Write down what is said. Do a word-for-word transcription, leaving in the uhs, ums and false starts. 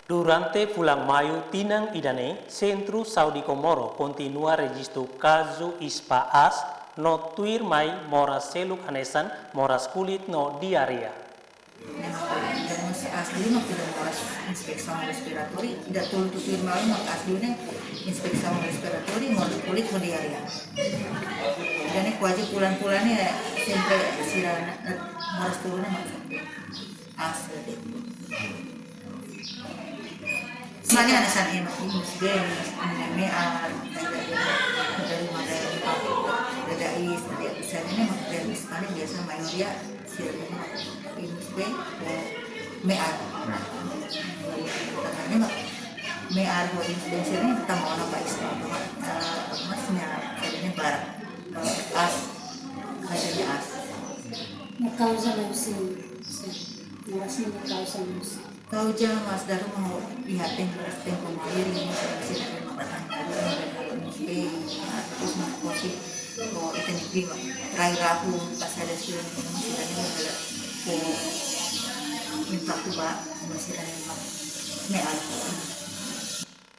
Durante fulan Maiu tinan ida-ne'e, Sentru Saúde Comoro kontinua rejistu kazu ispa aas no tuirmai moras seluk hanesan moras kulit no diarreia. Ida-ne'e mós aas liu mak ida moras inspesaun respiratóriu, ida tolu tutuir malu mak aas liu ne'e inspesaun respiratóriu, moras kulit no diarreia. Ida-ne'e kuaze fulan-fulan ne'e sempre sira, eh, moras tolu ne'e mak sempre aas de'it. Ispa ne'e hanesan ema, iis, been, iis, ema me'ar, dari, dari, dari, dari, dari iis, dari iis, ne'e mak dari ispa ne'e biasa maioria sira ne'e mak iis, been, eh, me'ar. Ne'e mak me'ar ho iis, been sira ne'e tama ona ba ispa, eh, mas me'ar, sira ne'e barak. Eh, aas, hasilnya aas. Ne'e kauza ne'e husi, husi. Moras ne'e kauza ne'e husi. Kauza mós dala ruma iha tempu, tempu maioria mós sira ne'e mak datang dari, dari, dari, terus mak kosi, oh, ita-nia prima, rai-rahun, pasada sira ne'e mak sira ne'e mak, oh, impaktu ba, mak sira ne'e mak, me'ar.